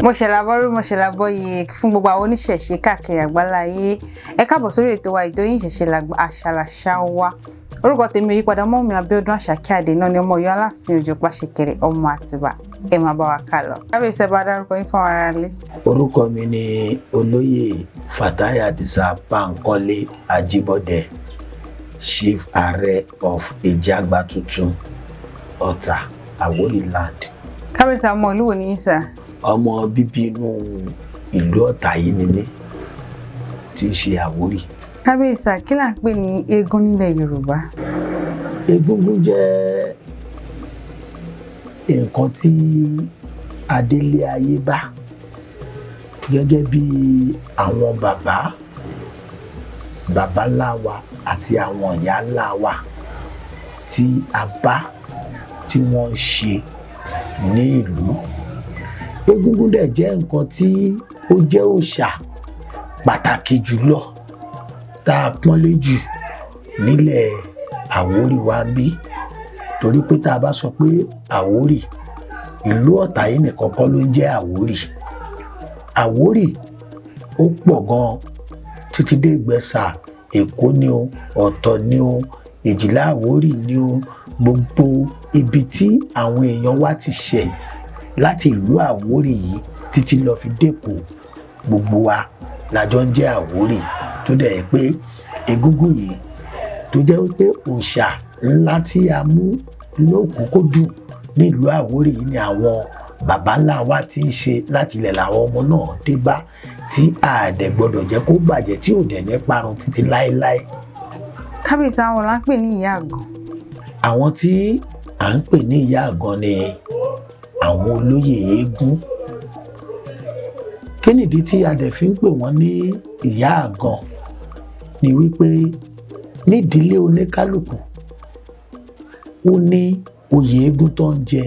Mo ṣẹ̀làbọ́rú, mo ṣẹ̀làbọ́yè fún gbogbo àwọn oníṣẹ̀ṣe káàkiri àgbáláyé. Ẹ káàbọ̀ sórí ètò wa, ìdóyìn ìṣẹ̀ṣe àṣàlàṣà wa. Orúkọ tèmi ò yípadà, ọmọ mi Abíọ́dún Àṣàkẹ́ Àdé náà ni, ọmọ Ọ̀yọ́ Aláàfin Òjò Pàṣẹkẹrẹ, ọmọ Àtìbà. Ẹ máa bá wa kà lọ. Kábíyèsí, ẹ bá dárúkọ yín fún ara lé. Orúkọ mi ni Olóyè Fatai Adisa Bankole Ajibode, Chief Ààrẹ of Ìjàgbá Tuntun, Ọ̀tà, Àwórì land. Kábíyèsí, ọmọ ìlú wo ni yín sà? Ọmọ bíbí inú ìlú Ọ̀tà yìí ni mí, tí í ṣe Àwórì. Kábíyèsí, kí là ń pè ní eégún nílẹ̀ Yorùbá? Egúngún jẹ́ nǹkan tí adélé ayé bá gẹ́gẹ́ bí àwọn bàbá bàbá ńlá wa àti àwọn ìyá ńlá wa tí a bá tí wọ́n ń ṣe ní ìlú. Egúngún dẹ̀ jẹ́ nǹkan tí ó jẹ́ òòṣà pàtàkì jùlọ tá a pọ́nlé jù nílẹ̀ Àwórì wa ń bí, torí pé tá a bá sọ pé Àwórì, ìlú Ọ̀tà yìí nìkan kọ́ ló ń jẹ́ Àwórì. Àwórì ó pọ̀ gan títí dé Ìgbẹ́sà, Èkó ni o, Ọ̀tọ̀ ni o, Èjìlá Àwórì ni o. Gbogbo ibi tí àwọn èèyàn wa ti ṣẹ̀ láti ìlú Àwórì yìí títí lọ fi dÉkòó, gbogbo wa la jọ ń jẹ́ Àwórì. Tó dẹ̀ yẹ pé egúngún yìí, tó jẹ́ wípé òòṣà ńlá tí a mú lókùnkúndùn nílùú Àwórì yìí ni àwọn baba ńlá wa ti ń ṣe láti ilẹ̀, làwọn ọmọ náà dé bá, tí a dẹ̀ gbọ́dọ̀ jẹ́ kó bàjẹ́, tí ò dẹ̀ ní parun títí láéláé. Kábíyèsí, àwọn là ń pè ní ìyá àgàn? Àwọn tí à ń pè ní ìyá àgàn ni àwọn olóyè eégún. Kí nìdí tí a dẹ̀ fi ń pè wọ́n ní ìyá àgàn ni wípé nídìílé oníkálukú, ó ní oyè eégún tó ń jẹ.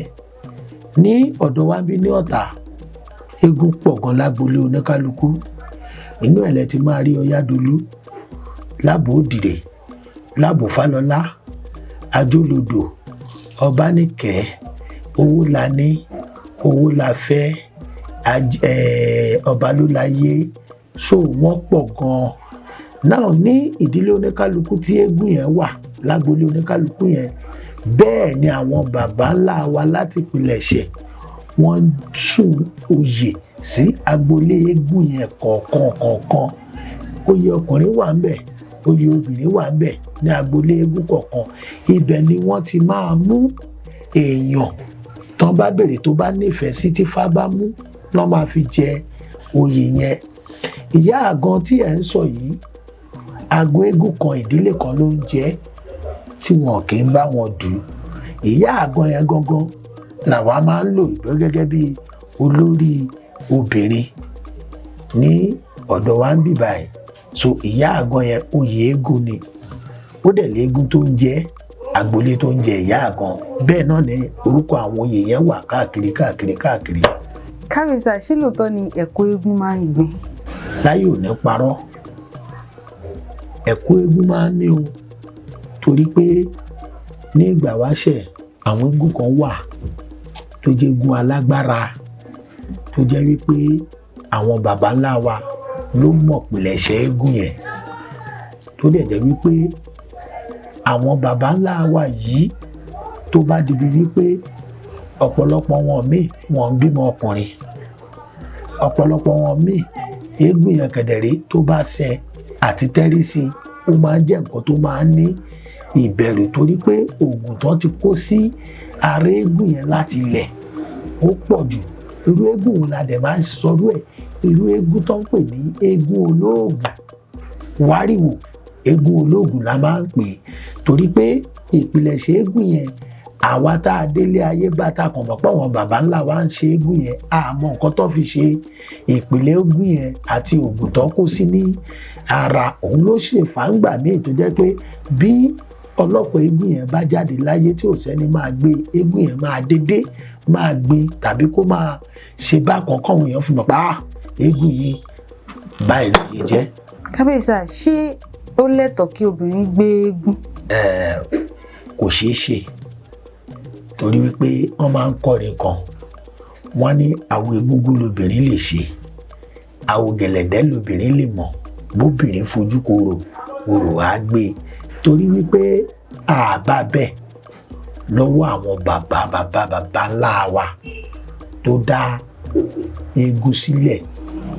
Ní ọ̀dọ̀ wa bí ní Ọ̀tà, eégún pọ̀ gan lágboolé oníkálukú. Inú ẹ̀ lẹ ti máa rí Ọ̀yádolú, Lábò Òdìrè, Lábò Fálọlá, Ajólodò, Ọbáníkẹ́, Owólání, Owólafẹ́, Ọbalúlayé. So wọ́n pọ̀ gan náà ní ìdílé oníkálukú tí eégún yẹn wà lágboolé oníkálukú yẹn. Bẹ́ẹ̀ ni àwọn baba ńlá wa láti pilẹ̀ṣẹ̀ wọ́n ń sùn oyè sí agboolé eégún yẹn kọ̀ọ̀kan kọ̀ọ̀kan. Oyè ọkùnrin wà ń bẹ̀, oyè obìnrin wà ń bẹ̀ ní agboolé eégún kọ̀ọ̀kan. Ibẹ̀ ni wọ́n ti máa mú èèyàn tán bá béèrè, tó bá nífẹ̀ẹ́ sí, tí Ifá bá mú lọ́ máa fi jẹ oyè yẹn. Ìyá àgàn tí ẹ̀ ń sọ yìí, agbo eégún kan, ìdílé kan ló ń jẹ́ tí wọn kì í bá wọn dù ú. Ìyá àgàn yẹn gangan làwa máa ń lò gẹ́gẹ́ bí olórí obìnrin ní ọ̀dọ̀ wa ń bì báyìí. So ìyá àgàn yẹn, oyè eégún ni, ó dẹ̀ léégún tó ń jẹ́, agboolé tó ń jẹ ìyá àgàn. Bẹ́ẹ̀ náà ni orúkọ àwọn oyè yẹn wà káàkiri káàkiri káàkiri. Kábíyèsí, ṣé lóòótọ́ ni ẹ̀kú eégún máa ń gbin? Láyé ò ní parọ́, ẹ̀kú eégún máa ń ní o, torí pé ní ìgbà wáṣẹ̀, àwọn eégún kan wà tó jẹ́ eégún alágbára, tó jẹ́ wípé àwọn baba ńlá wa ló mọ̀ pìlẹ̀ṣẹ̀ eégún yẹn, tó dẹ̀ jẹ́ wípé àwọn baba ńlá wa yìí, tó bá di bí wípé ọ̀pọ̀lọpọ̀ wọn míì, wọ́n ń bímọ ọkùnrin, ọ̀pọ̀lọpọ̀ wọn míì, eégún yẹn kẹ̀dẹ̀rẹ́ tó bá ṣẹ àti tẹ́rí sí i, ó máa ń jẹ́ nǹkan tó máa ń ní ìbẹ̀rù, torí pé oògùn tó ti kó sí ara eégún yẹn láti ilẹ̀ ó pọ̀ jù. Irú eégún wo la dẹ̀ máa ń sọrú ẹ̀? Irú eégún tó ń pè ní eégún olóògùn wáríwò, eégún olóògùn la máa ń pè é, torí pé ìpilẹ̀ṣẹ̀ eégún yẹn, àwa tá a délé ayé bá ta kàn mọ̀ pé àwọn baba ńlá wa ń ṣe eégún yẹn, àmọ́ nǹkan tó fi ṣe ìpìlẹ̀ eégún yẹn àti oògùn tó kó sí ní ara òun ló ṣe fàǹgbà míì tó jẹ́ pé bí ọlọ́pàá eégún yẹn bá jáde láyé, tí ò sẹ́ni máa gbé eégún yẹn, máa dédé máa gbin tàbí kó máa ṣe bákan, káwọn èèyàn fi mọ̀ pé eégún yìí báyìí ló yẹ jẹ́. Kábíyèsí, ṣé ó lẹ́tọ̀ọ́ kí obìnrin gbé eégún? Kò ṣeé ṣe, torí wípé wọ́n máa ń kọrin kan. Wọ́n ní àwo egúngún lobìnrin lè ṣe, àwo gẹ̀lẹ̀dẹ́ lobìnrin lè mọ̀, bóbìnrin fojú koro orò á gbé e. Torí wípé àbá bẹ́ẹ̀ lọ́wọ́ àwọn bàbá bàbá bàbá ńlá wa tó dá eégún sílẹ̀.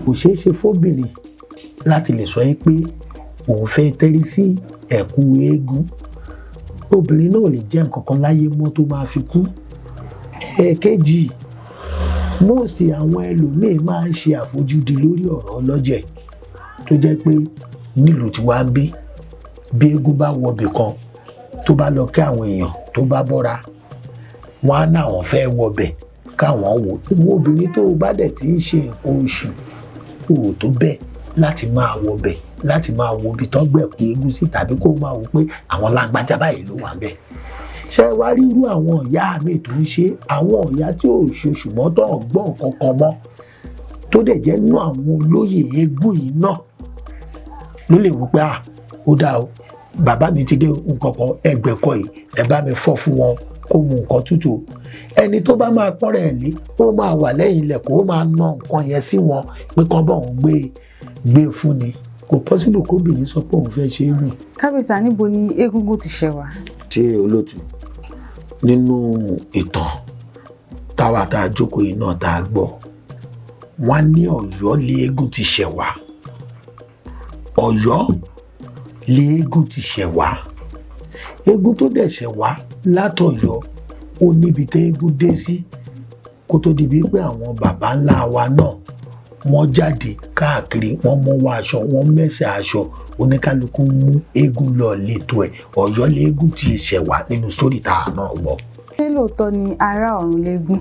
Kò ṣeé ṣe fóbìnrin láti lè sọ pé òun fẹ́ tẹ́rí sí ẹ̀kú eégún. Obìnrin náà ò lè jẹ́ nǹkan kan láyé mọ́ tó máa fi kú. Ẹ̀ẹ̀kejì, most àwọn ẹlòmíín máa ń ṣe àfojúdi lórí ọ̀rọ̀ ọlọ́jẹ̀, tó jẹ́ pé nílùú tí wàá bí, bí eégún bá wọbì kan tó bá lọ kí àwọn èèyàn tó bá bọ́ra, wọn á náwọn fẹ́ wọbẹ̀ káwọn wò. Ìwọ obìnrin tó o bá dẹ̀ ti ń ṣe nǹkan oṣù, o ò tó bẹ́ẹ̀ láti máa wọbẹ̀, láti máa wo ibi tán gbẹ̀kú eégún sí, tàbí kó máa wò pé àwọn lágbájá báyìí ló wà ńbẹ̀. Ṣé wàá rí irú àwọn ìyá mi tó ń ṣe, àwọn ìyá tí ò ṣoṣù mọ́, tó ń gbọ́ nǹkan kan mọ́, tó dẹ̀ jẹ́ nínú àwọn olóyè eégún yìí náà ló lè wò pé à ó dáa o, bàbá mi ti dé nǹkan kan ẹgbẹ̀kọ yìí, ẹ bá mi fọ́ fún wọn kó mu nǹkan tútù. Ẹni tó bá máa pọ́n rẹ̀ lé, ó máa wà lẹ́yìn ilẹ̀kùn, ó máa na nǹkan yẹn sí wọn pé kán bọ̀ ń gbé fún ni. Kò possible kóbìnrin sọ pé òun fẹ́ ṣe é gùn. Kábíyèsí, níbo ni eégúngún ti ṣẹ̀ wá? Ṣé olótù, nínú ìtàn táwa tá a jókòó yìí náà tá a gbọ́, wọ́n ní Ọ̀yọ́ lé eégún ti ṣẹ̀ wá. Ọ̀yọ́ lé eégún ti ṣẹ̀ wá. Eégún tó dẹ̀ ṣẹ̀ wá látọ̀yọ́, ó níbi tẹ́ eégún dé sí kó tó di bíi pé àwọn baba ńlá wa náà wọ́n jáde káàkiri, wọ́n mú wá aṣọ, wọ́n mẹ́sẹ̀ aṣọ, oníkálukú mú eégún lọ létò ẹ̀. Ọ̀yọ́ léégún ti ṣẹ̀ wá nínú sórí tá a náà gbọ́. Ṣé lóòótọ́ ni ará ọ̀run léégún?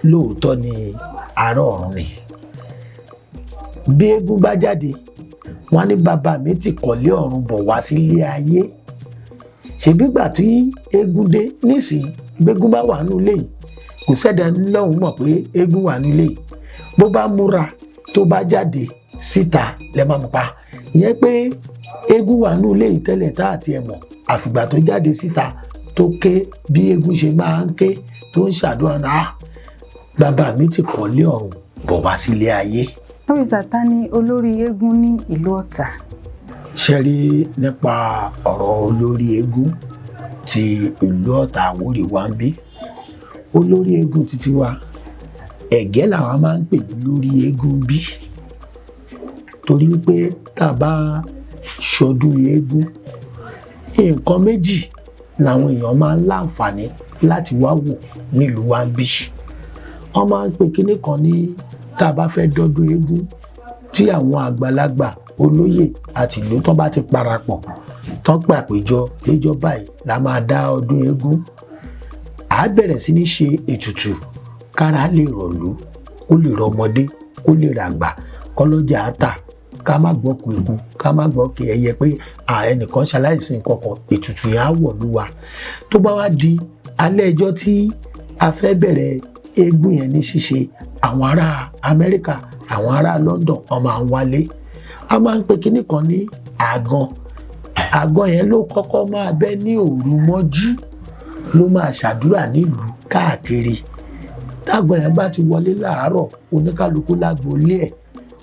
Lóòótọ́ ni ará ọ̀run ni. Bí eégún bá jáde, wọ́n ní bàbá mi ti kọ̀lé ọ̀run bọ̀ wá sílé ayé. Ṣèbígbà tí eégún dé nísìnyí, gbégún bá wà nínú ilé yìí, kò sẹ́dá lọ́hùn mọ̀ pé eégún wà nínú ilé yìí. Bó bá múra tó bá jáde síta lẹ máa mú pa. Ìyẹn pé eégún wà nínú ilé yìí tẹ́lẹ̀ tá àti ẹ̀ mọ̀, àfìgbà tó jáde síta tó ké bí eégún ṣe máa ń ké tó ń ṣàdúrà náà, bàbá mi ti kọ̀lé ọ̀run bọ̀ wá sílé ayé. Kábíyèsí, ta ni olórí eégún ní ìlú Ọ̀tà? Ṣe rí nípa ọ̀rọ̀ olórí eégún ti ìlú Ọ̀tà Àwórì wa ń bí. Olórí eégún títí wa, Ẹ̀gẹ́ làwa máa ń pè ní lórí eégún bí. Torí wípé tá a bá ṣọdún eégún, nǹkan méjì làwọn èèyàn máa ń láǹfààní láti wá wò nílùú wa ń bí. Wọ́n máa ń pe kinní kan ní tá a bá fẹ́ dọ́dún eégún, tí àwọn àgbàlagbà olóyè àti ìlú tán bá ti parapọ̀ tán pàpéjọ péjọ báyìí la máa dá ọdún eégún. À á bẹ̀rẹ̀ sí ní ṣe ètùtù kára lè rọ̀lú, kó lè rọmọdé, kó lè ràgbà, kọ́lọ́jà á tà, ká má gbọ́ kú eku, ká má gbọ́ kí ẹyẹ pé ẹnìkan ṣaláìsí nǹkan kan, ètùtù yẹn á wọ̀lú wa. Tó bá wá di alẹ́ ẹjọ́ tí a fẹ́ bẹ̀rẹ̀ eégún yẹn ní ṣíṣe, àwọn ará Amẹ́ríkà, àwọn ará London, wọ́n máa ń wálé. A máa ń pe kinní kan ní àgàn. Àgàn yẹn ló kọ́kọ́ máa bẹ́ ní òru mọ́jú, ló máa ṣàdúrà nílùú káàkiri. Tágàn yẹn bá ti wọlé láàárọ̀, oníkálukú lágboolé ẹ̀,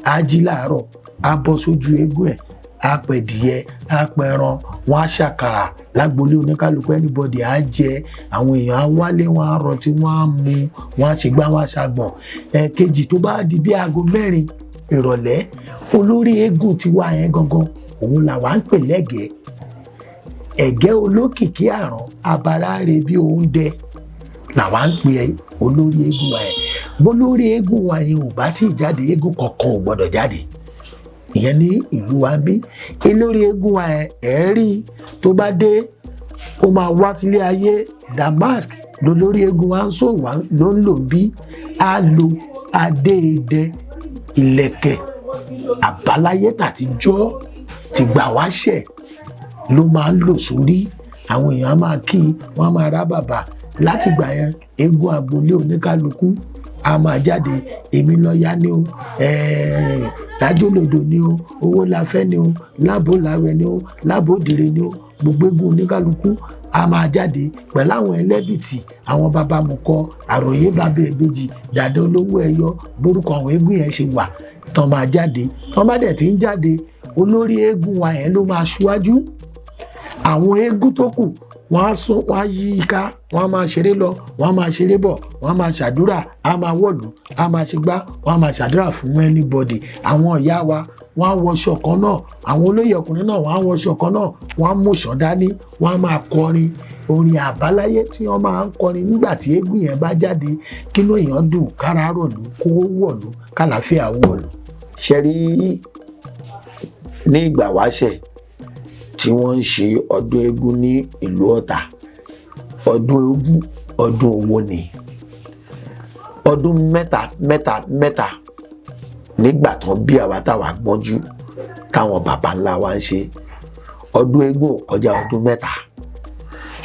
á jí láàárọ̀, á bọ́ sójú eégún ẹ̀, á pẹ̀dìyẹ, á pẹran, wọ́n á ṣàkàrà lágboolé oníkálukú, anybody á jẹ, àwọn èèyàn á wálé, wọ́n á rọtí, wọ́n á mu, wọ́n á ṣègbà, wọ́n á ṣàgbọ̀n. Ẹ̀ẹ̀kejì, tó bá di bí aago 4 ìrọ̀lẹ́, olórí eégún tiwa yẹn gangan, òun làwa ń pè lẹ́gẹ̀ẹ́. Ẹ̀gẹ́ olókìkí àrán abara re bí oúnjẹ làwa ń pè olórí eégún wa yẹn. Bólórí eégún wa yẹn ò bá tí ì jáde, eégún kankan ò gbọdọ̀ jáde. Ìyẹn ní ìlú wa ń bí. Olórí eégún wa yẹn, ẹ̀ rí tó bá dé, ó máa wá sílé ayé. Damask lolórí eégún wa ń sọ wá ló ń lò bí. Á lo adé idẹ, ìlẹ̀kẹ̀ àbáláyé tàtijọ́ tìgbà wáṣẹ̀ ló máa ń lò sórí. Àwọn èèyàn á máa kí i, wọ́n á máa rá bàbà. Látìgbà yẹn, eégún agboolé oníkálukú á máa jáde. Èmi lọ́ya ni o, lájòlódò ni o, owó la fẹ́ ni o, lábò láwẹ̀ ni o, lábòdìrẹ ni o, gbogbo eégún oníkálukú A máa jáde pẹ̀lú àwọn ẹlẹ́bìtì, àwọn bàbá mọ̀kọ, àròyé bàbá ìbejì, dàdé olówó ẹyọ, borúkọ àwọn eégún yẹn ṣe wà tán máa jáde. Tán bá dẹ̀ ti ń jáde, olórí eégún wa yẹn ló máa ṣíwájú. Àwọn eégún tó kù wọ́n á sún, wọ́n á yí i ká, wọ́n á máa ṣeré lọ, wọ́n á máa ṣeré bọ̀, wọ́n á máa ṣàdúrà, á máa wọ̀lú, á máa ṣègbà, wọ́n á máa ṣàdúrà fún anybody. Àwọn ìyá wa wọ́n á wọṣọ kan náà, àwọn olóyè ọkùnrin náà wọ́n á wọṣọ kan náà, wọ́n á mọ̀ṣọ́ dání, wọ́n á máa kọrin orin àbáláyé tí wọ́n máa ń kọrin nígbà tí eégún yẹn bá jáde, kínú èèyàn dùn, kára rọ̀lú, kó wọ̀lú, kálàáfíà wọ̀lú. Ṣe rí ní ìgbà wáṣẹ̀ tí wọ́n ń ṣe ọdún eégún ní ìlú Ọ̀tà, ọdún eégún ọdún owó ni, ọdún mẹ́ta mẹ́ta mẹ́ta nígbà tán bí àwa táwa gbọ́njú táwọn baba ńlá wa ń ṣe ọdún eégún ò kọjá ọdún mẹ́ta.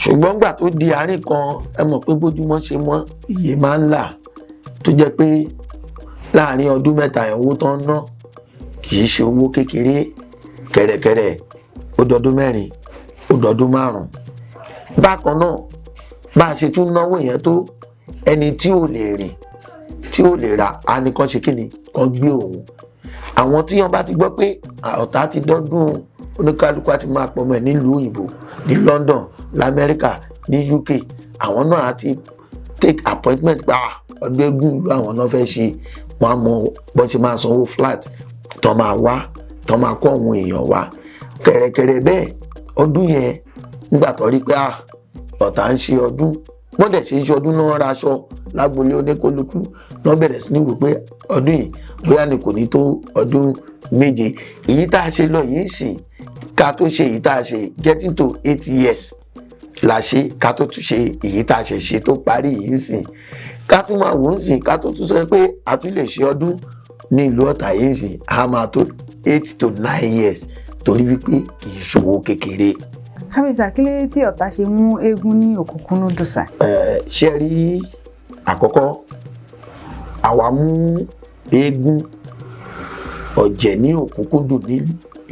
Ṣùgbọ́n gbà tó di àárín kan, ẹ mọ̀ pé bójúmọ́ ṣe mọ́ iye máa ń là, tó jẹ́ pé láàárín ọdún mẹ́ta ẹ̀ owó tán ná kì í ṣe owó kékeré. Kẹ̀rẹ̀kẹ̀rẹ̀ ó dọdún mẹ́rin, ó dọdún márùn-ún. Bákan náà, bá a ṣe tún náwó yẹn tó, ẹni tí ò lè rìn, tí ò lè rà á ní kán ṣe kíni, kán gbé òun. Àwọn tí wọ́n bá ti gbọ́ pé Ọ̀tà ti dọ́dún, oníkálukú á ti máa pọ̀ mọ́ ẹ̀ nílùú òyìnbó, ní London, lamẹ́ríkà, ní UK, àwọn náà á ti take appointment pa ọdún eégún ìlú àwọn náà fẹ́ ṣe. Wọ́n á mọ bọ́n ṣe máa sanwó flat tán máa wá, tán máa kó àwọn èèyàn wá kẹ̀rẹ̀kẹ̀rẹ̀. Bẹ́ẹ̀ ọdún yẹn, nígbà tó rí pé Ọ̀tà ń ṣe ọdún, wọ́n dẹ̀ ṣe ń ṣe ọdún náà, ra aṣọ lágbolé oníkólukú náà, bẹ̀rẹ̀ sí ní wò pé ọdún yìí bóyá ni kò ní tó ọdún 7. Èyí tá a ṣe lọ yìí sì, ká tó ṣe èyí tá a ṣe, getting to 8 years la ṣe ká tó tún ṣe èyí tá a ṣe ṣe tó parí yìí sìn. Ká tún máa wò ó sìn, ká tó tún sọ pé a tún lè ṣe ọdún ní ìlú Ọ̀tà yìí sìn, a máa tó 8 to 9 years, torí wípé kì í ṣòwò kékeré. Kábíyèsí, àkílẹ̀ tí Ọ̀tà ṣe mú eégún ní òkúnkúndùn sà? Ẹ ṣe rí, àkọ́kọ́, àwa mú eégún ọ̀jẹ̀ ní òkúnkúndùn ní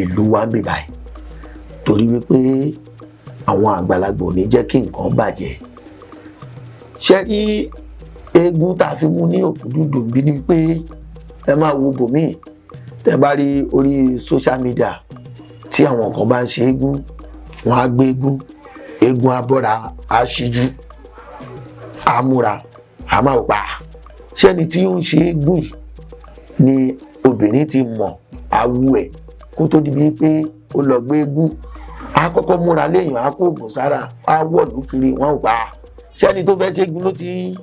ìlú wa ń bì báyìí torí wípé àwọn àgbàlagbà ò ní jẹ́ kí nǹkan bàjẹ́. Ṣe rí eégún tá a fi mú ní òkúnkúndùn bí ni pé ẹ máa wo bòmíì, tẹ́ bá rí orí social media tí àwọn kan bá ń ṣe eégún, wọn á gbé eégún, eégún abọ́ra, á ṣíjú, á múra, á máa pa ṣẹ́ni tí ó ń ṣe eégún yìí ni obìnrin ti mọ̀ awu ẹ̀ kó tó di bíi pé ó lọ gbé eégún. Á kọ́kọ́ múra léèyàn, á kó oògùn sára, á wọ̀lú kiri, wọn ò pa ṣẹ́ni tó fẹ́ ṣe eégún ló ti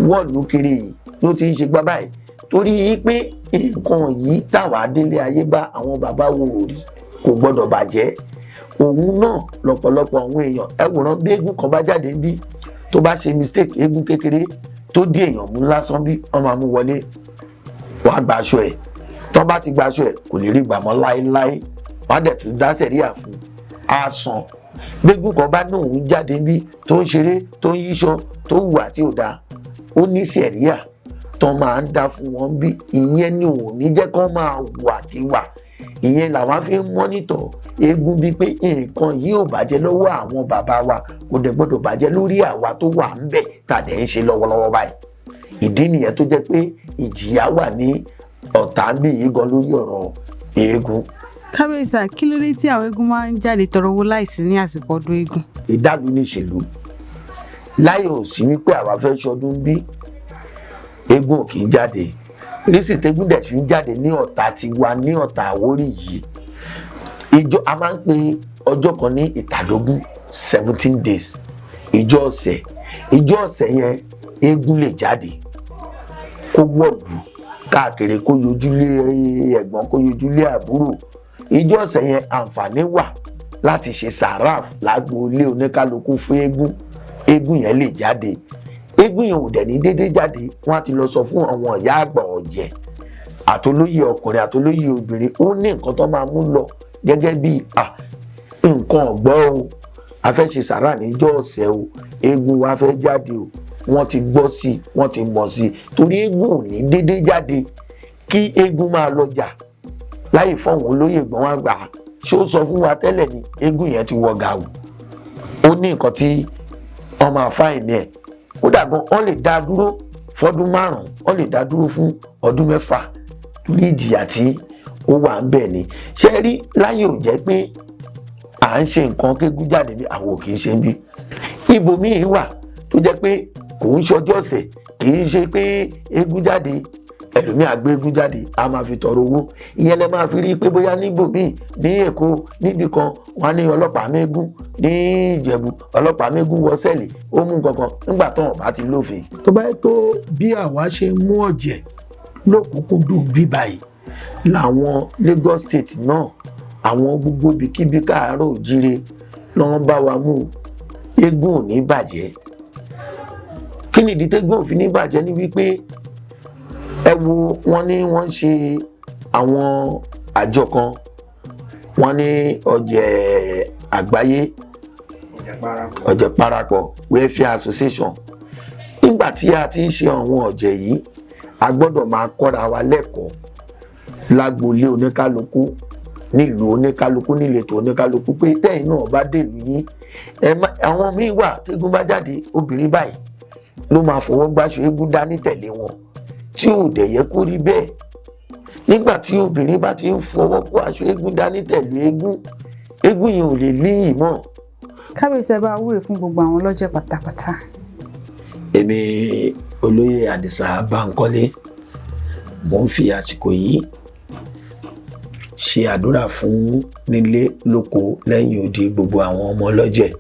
wọ̀lú kiri yìí, ló ti ń ṣe gbá báyìí, torí pé nǹkan yìí táwa délé ayé bá àwọn bàbá wo ò rí, kò gbọ́dọ̀ bàjẹ́. Òun náà lọ́pọ̀lọpọ̀ àwọn èèyàn ẹ wòran, bí eégún kan bá jáde bí, tó bá ṣe mistake, eégún kékeré tó dí èèyàn mú lásán bí, wọ́n máa mú wọlé, wọ́n á gba aṣọ ẹ̀. Tó bá ti gba aṣọ ẹ̀, kò lè rí gbà mọ́ láéláé, wọ́n á dẹ̀ tún dá sẹ̀ríà fún á san. Gbégún kan bá ní òun jáde bí, tó ń ṣeré, tó ń yíṣọ, tó hùwà tí ò dáa, ó ní sẹ̀ríà tó máa ń dá fún wọn bí. Ìyẹn ni ò ní jẹ́ kó máa hùwàkiwà. Ìyẹn làwọn fi ń monitor eégún bíi pé nǹkan yìí ò bàjẹ́ lọ́wọ́ àwọn bàbá wa, kò dẹ̀ gbọ́dọ̀ bàjẹ́ lórí àwa tó wà ń bẹ̀ tàdé ń ṣe lọ́wọ́lọ́wọ́ báyìí. Ìdí nìyẹn tó jẹ́ pé ìjìyà wà ní Ọ̀tà ń bí yìí gan lórí ọ̀rọ̀ eégún. Kábíyèsí, kí ló dé tí àwọn eégún máa ń jáde tọrọ owó láìsí ní àsìkò ọdún eégún? Ìdálù ní ìṣèlú láyé ò sí wípé àwa fẹ́ ṣọdún bí, eégún ò kì í jáde. Rísì tégún dẹ̀ fi ń jáde ní Ọ̀tà tiwa, ní Ọ̀tà Àwórì yìí, ìjọ a máa ń pe ọjọ́ kan ní ìtàdógún, 17 days, ìjọ ọ̀sẹ̀. Ìjọ ọ̀sẹ̀ yẹn, eégún lè jáde kó wọ̀lú káàkiri, kó yọjú lé ẹ̀gbọ́n, kó yọjú lé àbúrò. Ìjọ ọ̀sẹ̀ yẹn, àǹfààní wà láti ṣe sàráà lágbo ilé oníkálukú fún eégún. Eégún yẹn lè jáde. Eégún yẹn ò dẹ̀ ní déédéé jáde, wọ́n á ti lọ sọ fún àwọn ìyá àgbà ọ̀jẹ̀ àtolóyè ọkùnrin àtolóyè obìnrin. Ó ní nǹkan tó máa mú lọ gẹ́gẹ́ bí nǹkan ọ̀gbọ́ o, a fẹ́ ṣe sàrà níjọ́ ọ̀sẹ̀ o, eégún wa fẹ́ jáde o. Wọ́n ti gbọ́ sí i, wọ́n ti mọ̀ sí i, torí eégún ò ní déédéé jáde kí eégún máa lọ jà láì fọ̀hún olóyè gbọ́n wá gbà á. Ṣé ó sọ fún wa tẹ́lẹ̀ ni? Eégún yẹn ti wọ gàù. Ó ní nǹkan tí wọ́n máa fáìní ẹ̀. Kódà gan, wọ́n lè dá dúró fọ́dún 5, wọ́n lè dá dúró fún ọdún 6, torí ìjìyà tí ó wà ń bẹ̀ ni. Ṣé rí, láyé ò jẹ́ pé à ń ṣe nǹkan kégún jáde bí àwọn ò kì í ṣe ń bí. Ibòmíì wà tó jẹ́ pé kò ń ṣọjọ́ ọ̀sẹ̀, kì í ṣe pé eégún jáde. Ẹlòmíì á gbé eégún jáde, a máa fi tọrọ owó. Ìyẹn lẹ máa fi rí i pé bóyá níbòmíì, ní Èkó níbì kan, wọn á ní ọlọ́pàá mẹ́gún, ní Ìjẹ̀bú ọlọ́pàá mẹ́gún wọ sẹ́ẹ̀lì, ó mú kankan nígbà tó wọn bá ti lófin. Tó bá yẹ pé bí àwa ṣe mú ọ̀jẹ̀ lókùnkúndùn bí báyìí làwọn Lagos State náà, àwọn gbogbo ibikíbi káàárọ̀ òjíire lọ́wọ́n bá wa mú, eégún ò ní bàjẹ́. Kí ni ìdí tégún ò fi ní bàjẹ́? Ni wípé ẹ wo, wọ́n ní wọ́n ń ṣe àwọn àjọ kan, wọ́n ní ọ̀jẹ̀ àgbáyé, ọ̀jẹ̀ parapọ̀, welfare association. Nígbà tí a ti ń ṣe àwọn ọ̀jẹ̀ yìí, a gbọ́dọ̀ máa kọ́ra wa lẹ́kọ̀ọ́ lágboolé oníkálukú, nílùú oníkálukú, níletò oníkálukú, pé tẹ́yìn náà bá dèlú yín, ẹ má. Àwọn míín wà, tégún bá jáde, obìnrin báyìí ló máa fọwọ́ gbáṣọ eégún dání tẹ̀lé wọn, tí ò dẹ̀ yẹ kó rí bẹ́ẹ̀. Nígbà tí obìnrin bá ti ń fọwọ́ kó aṣọ eégún dání tẹ̀lé eégún, eégún yẹn ò lè níyì mọ́. Kábíyèsí, ẹ bá wúre fún gbogbo àwọn ọlọ́jẹ̀ pátápátá. Èmi olóyè Àdìsá Bánkọ́lé, mò ń fi àsìkò yìí ṣe àdúrà fún nílé lóko lẹ́yìn odi gbogbo àwọn ọmọ ọlọ́jẹ̀,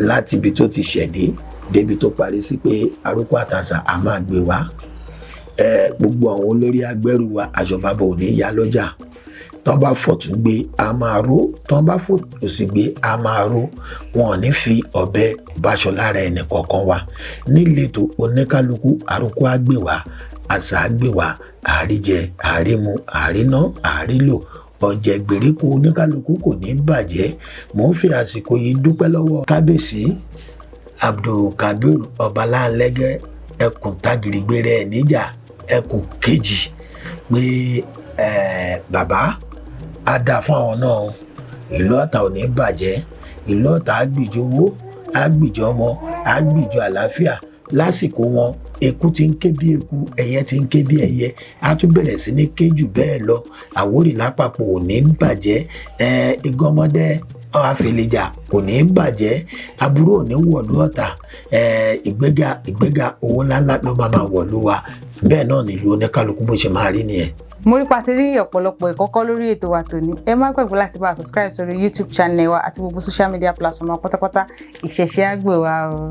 láti ibi tó ti ṣẹ̀dé débi tó parí sí, pé arúgbó àtàṣà a máa gbé wá. Ẹ gbogbo àwọn olórí agbẹ́rù wa, aṣọ bàbá ò ní yá lọ́jà. Tọ́ bá fọ̀tún gbé, a máa ró; tọ́ bá fòsì gbé, a máa ró. Wọn ò ní fi ọ̀bẹ báṣọ lára ẹnì kọ̀ọ̀kan wa. Níletò oníkálukú, àrùkọ á gbé wá, àṣà á gbé wá, àríjẹ, àrímu, àríná, àrílò, ọ̀jẹ̀ gbèríko oníkálukú kò ní bàjẹ́. Mò ń fi àsìkò yìí dúpẹ́ lọ́wọ́ kábíyèsí Abdulkabir Ọbaláńlẹ́gẹ́, ẹkùn tagìrìgbèrè ẹ̀ níjà, ẹkùn kejì, pé bàbá á dáa fún àwọn náà. Ìlú Ọ̀tà ò ní bàjẹ́. Ìlú Ọ̀tà á gbìjọ owó, á gbìjọ ọmọ, á gbìjọ àlàáfíà lásìkò wọn. Eku ti ń ké bí eku, ẹyẹ ti ń ké bí ẹyẹ, á tún bẹ̀rẹ̀ sí ní ké jù bẹ́ẹ̀ lọ. Àwórì lápapọ̀ ò ní bàjẹ́. Igọmọdé àfẹlẹjà kò ní bàjẹ́. Aburú ò ní wọ̀lú Ọ̀tà. Ìgbéga, ìgbéga, owó ńláńlá ló máa máa wọ̀lú wa. Bẹ́ẹ̀ náà nílùú oníkálukú bó ṣe máa rí nìyẹn. Mo rí pa ti rí ọ̀pọ̀lọpọ̀ ẹ̀kọ́ kọ́ lórí ètò wa tòní. Ẹ má gbàgbé láti bá a subscribe sórí YouTube channel wa àti gbogbo social media platform wa pátápátá. Ìṣẹ̀ṣe á gbè wá o.